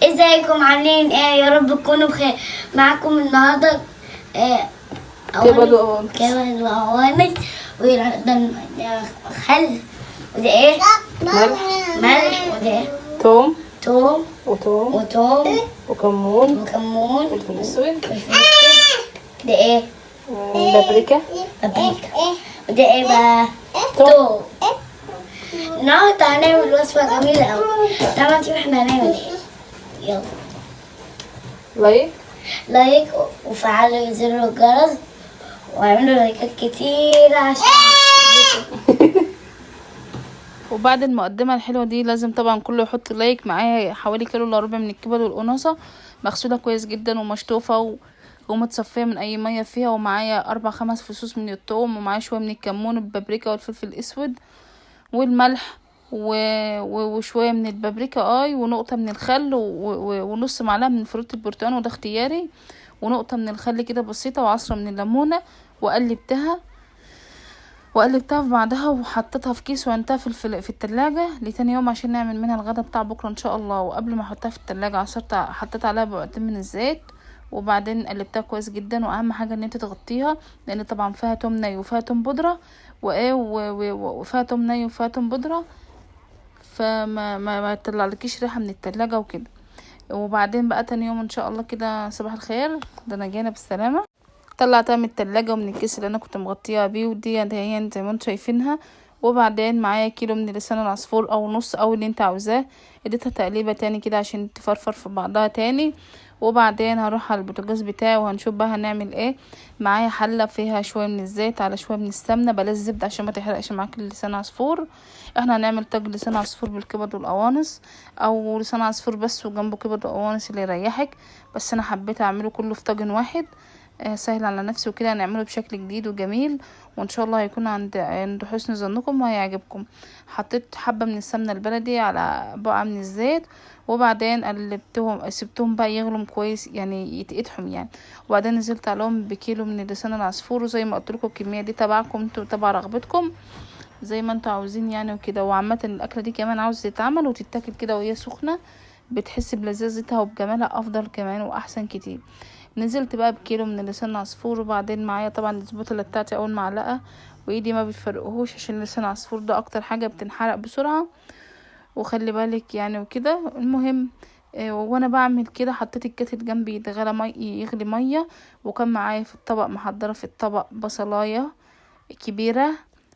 ازيكم عاملين ايه؟ يا رب تكونوا بخير. معاكم النهارده كبد وقوانص. كبد وقوانص، وده خل، وده ايه؟ ملح. ملح، وده ايه؟ توم. توم. وتوم. وتوم. وكمون. وكمون. فلفل اسود. فلفل اسود. ده ايه؟ بابريكا. بابريكا. وده ايه بقى؟ توم. توم. النهارده هنعمل وصفة جميلة أوي. تعالوا نشوف احنا هنعمل ايه. يلا. like. like وفعلوا زر الجرس واعملوا لايكات كتير عشان. وبعد المقدمة الحلوة دي لازم طبعا كله يحط like. معايا حوالي كيلو الا ربع من الكبد والقناصه، مغسوله كويس جدا ومشطوفه ومتصفيه من اي مية فيها، ومعايا 4-5 فصوص من الثوم، ومعايا شوية من الكمون والبابريكا والفلفل الاسود والملح وشوية من البابريكا ونقطة من الخل ونص معلقه من فروت البرتقال، وده اختياري، ونقطة من الخل كده بسيطة، وعصره من الليمونه، وقلبتها في بعضها وحطيتها في كيس وعنتها في التلاجة لتاني يوم عشان نعمل منها الغدا بتاع بكره ان شاء الله. وقبل ما احطها في التلاجة حطيت عليها بقعتين من الزيت، وبعدين قلبتها كويس جدا. واهم حاجة ان انت تغطيها، لان طبعا فيها توم ني وفيها توم بودره، وايه وفيها توم ني وفيها توم بودره، فما ما, ما تطلعلكيش ريحه من التلاجة وكده. وبعدين بقى تاني يوم ان شاء الله كده صباح الخير، ده انا جانا بالسلامة. طلعتها من التلاجة ومن الكيس اللي انا كنت مغطيها بيه، ودي هي زي ما انتم شايفينها. وبعدين معايا كيلو من لسان العصفور او نص او اللي انت عاوزاه، اديتها تقليبه تاني كده عشان تفرفر في بعضها تاني. وبعدين هروح على البوتاجاز بتاعي وهنشوف بقى هنعمل ايه. معايا حله فيها شوية من الزيت على شوية من السمنة، بلاش زبدة عشان ما تحرقش معاك لسان عصفور. احنا هنعمل طاجن لسان عصفور بالكبد والقوانص، او لسان عصفور بس وجنبه كبد وقوانص اللي يريحك، بس انا حبيت اعمله كله في طاجن واحد، سهل على نفسي وكده. هنعمله بشكل جديد وجميل، وان شاء الله هيكون عند حسن ظنكم وهيعجبكم. حطيت حبه من السمنة البلدي على بقعة من الزيت، وبعدين قلبتهم، سبتهم بقى يغلوا كويس يعني يتقدحوا يعني. وبعدين نزلت عليهم بكيلو من لسان العصفور، وزي ما قلت لكم الكمية دي تبعكم انتوا تبع رغبتكم زي ما انتوا عاوزين يعني وكده. وعامة الاكلة دي كمان عاوزه تتعمل وتتاكل كده وهي سخنة، بتحس بلذاذتها وبجمالها افضل كمان واحسن كتير. نزلت بقى بكيلو من لسان العصفور، وبعدين معايا طبعا الاسبوتله بتاعتي اول معلقه، وايدي ما بتفرقهوش عشان لسان العصفور ده اكتر حاجة بتنحرق بسرعة، وخلي بالك يعني وكده. المهم وانا بعمل كده حطيت الكتل جنبي يتغلى مي، يغلي مية، وكان معايا في الطبق محضرة في الطبق بصلايه كبيرة،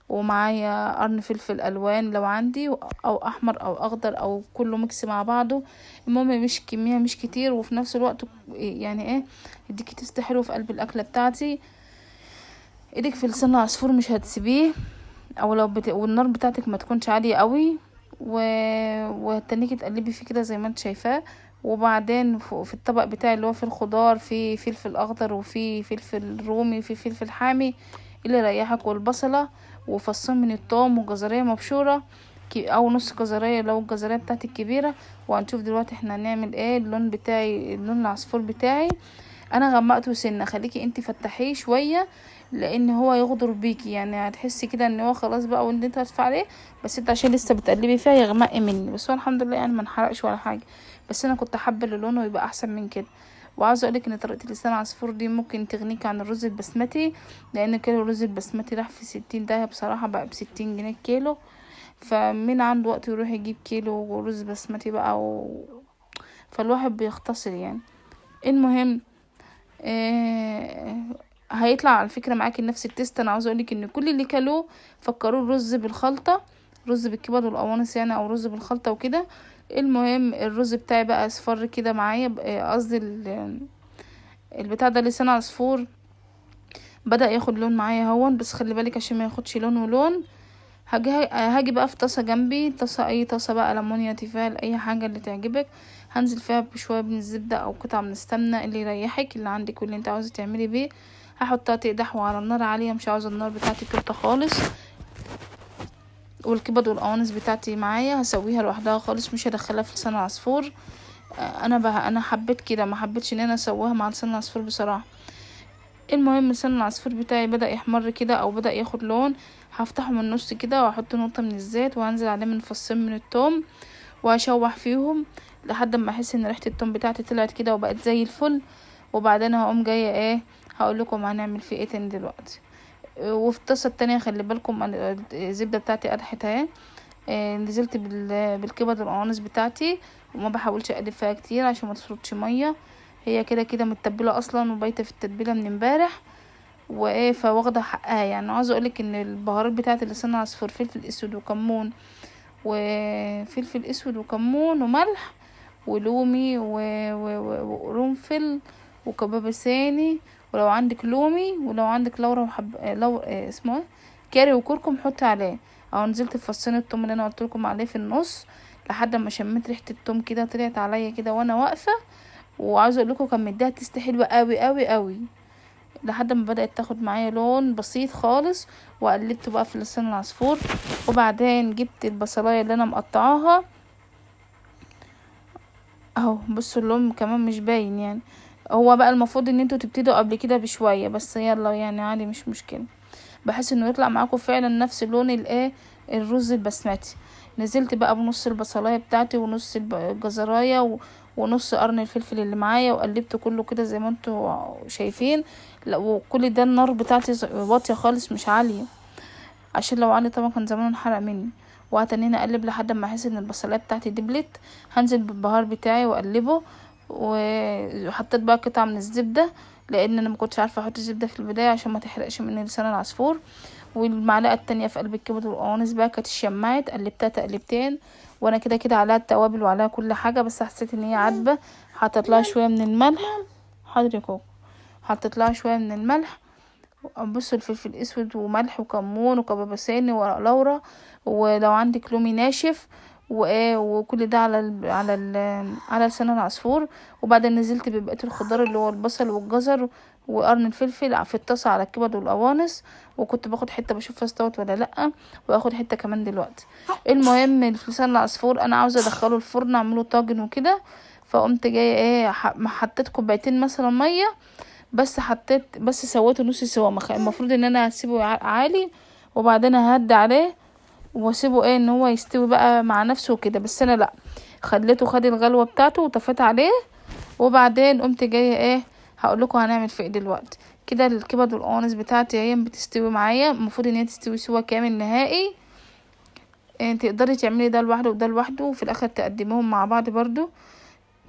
ومعايا قرن فلفل الوان لو عندي، او احمر او اخضر او كله mix مع بعضه. المهم مش كمية مش كتير، وفي نفس الوقت يعني ايه يديكي taste حلو في قلب الاكلة بتاعتي. ايدك في لسان العصفور مش هتسيبيه، او لو والنار بتاعتك ما تكونش عالية قوي، وهتنيكي تقلبي فيه كده زي ما انت شايفاه. وبعدين في الطبق بتاعي اللي هو في الخضار، في فلفل اخضر وفي فلفل رومي وفي فلفل حامي اللي يريحك، والبصله وفصين من الثوم وجزريه مبشوره او نص جزريه لو الجزريه بتاعتك كبيرة. وهنشوف دلوقتي احنا هنعمل ايه. اللون بتاعي اللون العصفور بتاعي انا غمقته سنة، خليكي انت فتحيه شوية لان هو يغدر بيكي يعني، هتحسي كده ان هو خلاص بقى وان انت هتدفع عليه، بس انت عشان لسه بتقلبي فيها يغمق مني. بس هو الحمد لله يعني ما انحرقش ولا حاجة، بس انا كنت حابة ان لونه يبقى احسن من كده. وعاوزه اقولك ان طريقه لسان العصفور دي ممكن تغنيك عن الرز البسمتي، لان كيلو الرز البسمتي راح في 60 داهية بصراحة، بقى ب60 جنيه الكيلو. فمين عنده وقت يروح يجيب كيلو رز بسمتي بقى فالواحد بيختصر يعني. المهم هيطلع على فكرة معاكي نفس ال taste. انا عاوزه اقولك ان كل اللي كلوه فكروه رز بالخلطه، رز بالكبد والقوانص يعني، او رز بالخلطه وكده. المهم الرز بتاعي بقى اصفر كده معايا، قصدي البتاع ده لسان عصفور بدأ ياخد لون معايا اهون، بس خلي بالك عشان ما ياخدش لون ولون. هاجي بقى في طاسه جنبي، طاسه اي طاسه بقى، ليمونيا تيفال اي حاجة اللي تعجبك، هنزل فيها بشوية من الزبدة او قطعه من السمنة اللي يريحك اللي عندك واللي انت عاوزه تعملي بيه. هحطها تقدح وعلى النار عالية، مش عاوزه النار بتاعتي توطى خالص. والكبد والقوانص بتاعتي معايا هسويها لوحدها خالص، مش هدخلها في لسان العصفور. انا حبيت كده، ما حبيتش ان انا اسويها مع لسان العصفور بصراحة. المهم لسان العصفور بتاعي بدأ يحمر كده او بدأ ياخد لون، هفتحه من النص كده واحط نقطة من الزيت، وهنزل عليه من فصين من الثوم وهشوح فيهم. لحد ما احس ان ريحه التوم بتاعتي طلعت كده وبقت زي الفل. وبعدين هقوم جاية ايه، هقول لكم هنعمل فيه ايه تاني دلوقتي. وفي الطاسه التانية خلي بالكم الزبدة بتاعتي قدحت اهي. نزلت بالكبد والقوانص بتاعتي، وما بحاولش اقلب فيها كتير عشان ما تسرطش مية، هي كده كده متبله اصلا وبايته في التتبيله من امبارح وايه، فواخده حقها يعني. عاوزه اقولك ان البهارات بتاعت لسان العصفور فلفل اسود وكمون، وفلفل اسود وكمون وملح ولومي وقرنفل وكباب ساني، ولو عندك لومي ولو عندك لورا وحب لو اسمه ايه كاري وكركم حطي عليه. او نزلت في فصين التوم اللي انا قلت لكم عليه في النص لحد ما شميت ريحه التوم كده طلعت عليا كده وانا واقفة. وعاوزه اقول لكم كان مديها taste حلوة قوي قوي قوي لحد ما بدات تاخد معايا لون بسيط خالص. وقلبته بقى في لسان العصفور. وبعدين جبت البصلايه اللي انا مقطعاها اهو، بصوا اللون كمان مش باين يعني، هو بقى المفروض ان انتوا تبتدوا قبل كده بشوية، بس يلا يعني عادي مش مشكلة، بحيث انه يطلع معاكم فعلا نفس لون الايه الرز البسمتي. نزلت بقى بنص البصلايه بتاعتي ونص الجزرايه ونص قرن الفلفل اللي معايا، وقلبت كله كده زي ما انتوا شايفين. وكل ده النار بتاعتي واطية خالص مش عالية، عشان لو عالية طبعا كان زمانه انحرق مني. وهتنيني اقلب لحد ما احس ان البصلايه بتاعتي دبلت. هنزل بالبهار بتاعي واقلبه. وحطيت بقى قطعه من الزبدة لان انا ما كنتش عارفه احط الزبدة في البداية عشان ما تحرقش مني لسان العصفور. والمعلقه التانية في قلب الكبد والقوانص بقى كانت الشماعه، قلبتها تقلبتين وانا كده كده عليها التوابل وعليها كل حاجة، بس حسيت ان هي عدبه. حطيت لها شوية من الملح، حاضر يا كوكو، حطيت لها شوية من الملح. بصوا الفلفل الاسود وملح وكمون وكباب ساني وورق لورا، ولو عندك لومي ناشف وكل ده على ال على ال على لسان العصفور. وبعدين نزلت ببقية الخضار اللي هو البصل والجزر وقرن الفلفل في الطاسه على الكبد والقوانص، وكنت باخد حتة بشوفها استوت ولا لا، واخد حتة كمان دلوقتي. المهم لسان العصفور انا عاوزه ادخله الفرن اعمله طاجن وكده، فقمت جاية ايه حطيت كوبايتين مثلا مية بس، حطيت بس سويته نص سوا، المفروض ان انا هسيبه عالي وبعدين ههدي عليه واسيبه ايه ان هو يستوي بقى مع نفسه وكده، بس انا لا خليته خد الغلوه بتاعته وطفيت عليه. وبعدين قمت جاية ايه هقول لكم هنعمل في ايه دلوقتي. كده الكبد والقوانص بتاعتي هي بتستوي معايا، المفروض ان هي تستوي سوا كامل نهائي. إيه تقدري تعملي ده لوحده وده لوحده، وفي الاخر تقدميهم مع بعض برضو.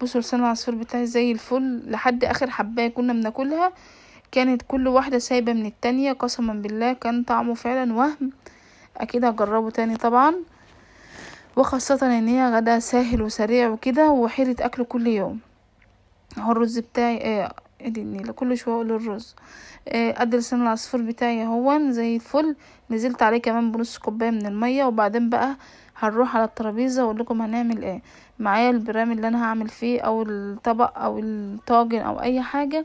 بصوا لسان العصفور بتاعي زي الفل لحد اخر حبايه كنا بناكلها، كانت كل واحدة سايبه من التانية، قسما بالله كان طعمه فعلا وهم. اكيد هجربه تاني طبعا، وخاصة ان هي غدا سهل وسريع وكده وحيرة اكله كل يوم. اهو الرز بتاعي ايه ادي النيله كل شوية اقول الرز قد لسان العصفور بتاعي اهو زي الفل. نزلت عليه كمان بنص كوباية من المية. وبعدين بقى هنروح على الترابيزة واقول لكم هنعمل ايه. معايا البرام اللي انا هعمل فيه او الطبق او الطاجن او اي حاجة،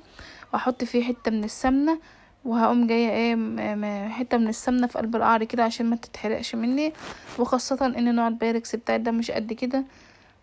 واحط فيه حتة من السمنة، وهقوم جاية ايه حتة من السمنة في قلب القعر كده عشان ما تتحرقش مني، وخاصة ان نوع البايركس بتاعي ده مش قد كده،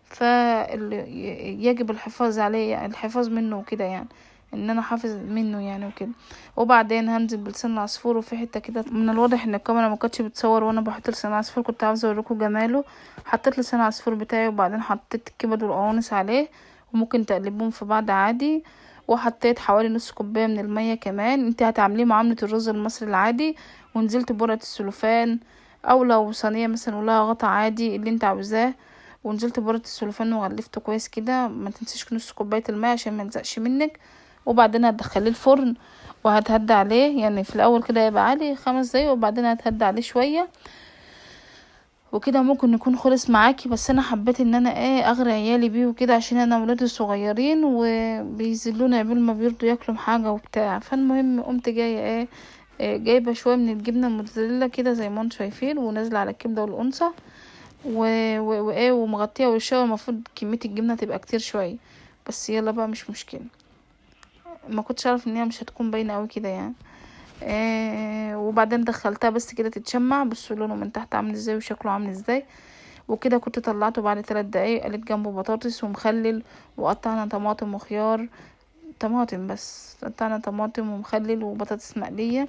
فيجب الحفاظ عليه يعني الحفاظ منه وكده، يعني ان انا حافظ منه يعني وكده. وبعدين هنزل بلسان العصفور، وفي حتة كده من الواضح ان الكاميرا ما كانتش بتصور وانا بحط لسان العصفور، كنت عاوزه اوريكم جماله. حطيت لسان العصفور بتاعي وبعدين حطيت الكبد والقوانص عليه، وممكن تقلبهم في بعض عادي. وحطيت حوالي نص كوباية من المية كمان، انت هتعمليه معاملة الرز المصري العادي. ونزلت بورقه السلوفان او لو صينية مثلا ولها غطا عادي اللي انت عاوزاه، ونزلت بورقه السلوفان وغلفته كويس كده. ما تنسيش نص كوباية المية عشان ما يلزقش منك. وبعدين هتدخليه الفرن وهتهدي عليه، يعني في الاول كده يبقى عالي 5 دقايق وبعدين هتهدي عليه شوية وكده. ممكن يكون خلص معاكي، بس انا حبيت ان انا ايه اغري عيالي بيه وكده، عشان انا ولادي صغيرين وبيذلوني قبل ما بيرضوا ياكلوا حاجة وبتاع. فالمهم قمت جاية ايه جايبه شوية من الجبنة الموتزاريلا كده زي ما انتم شايفين، ونازلة على الكبده والقنصه وايه ومغطيه وشها. المفروض كمية الجبنة تبقى كتير شوية، بس يلا بقى مش مشكلة، ما كنتش اعرف ان هي مش هتكون باينة قوي كده يعني. وبعدين دخلتها بس كده تتشمع. بصوا لونه من تحت عامل ازاي وشكله عامل ازاي وكده. كنت طلعته بعد 3 دقايق، قلت جنبه بطاطس ومخلل وقطعنا طماطم وخيار. طماطم بس، قطعنا طماطم ومخلل وبطاطس مقلية.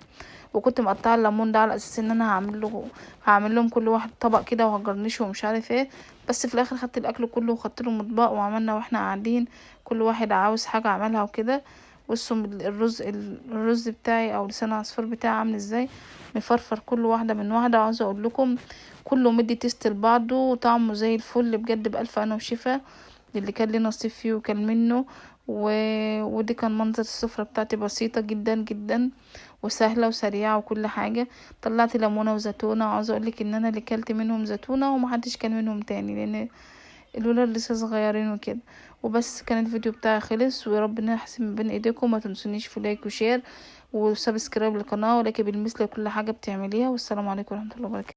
وكنت مقطعه الليمون ده على اساس ان انا هعمل لهم كل واحد طبق كده وهجرنشه ومش عارف ايه، بس في الاخر خدت الاكل كله وخدت له مطبق، وعملنا واحنا قاعدين كل واحد عاوز حاجة عملها وكده. بصوا الرز بتاعي او لسان العصفور بتاعي عامل ازاي، مفرفر كل واحدة من واحدة. عاوزه اقول لكم كله مدي taste لبعضه وطعمه زي الفل بجد، بالف هنا وشفا للي كان ليه نصيب فيه وكان منه. ودي كان منظر السفرة بتاعتي، بسيطة جدا جدا وسهلة وسريعة وكل حاجة. طلعت ليمونه وزيتونه، عاوزه اقولك ان انا اللي كلت منهم زيتونه ومحدش كان منهم تاني لان الولاد لسه صغيرين وكده. وبس كان الفيديو بتاعي خلص، ويا رب نحسن بين ايديكم. ما تنسونيش في like و share و subscribe للقناة، ولك بالمثل كل حاجة بتعمليها. والسلام عليكم ورحمة الله وبركاته.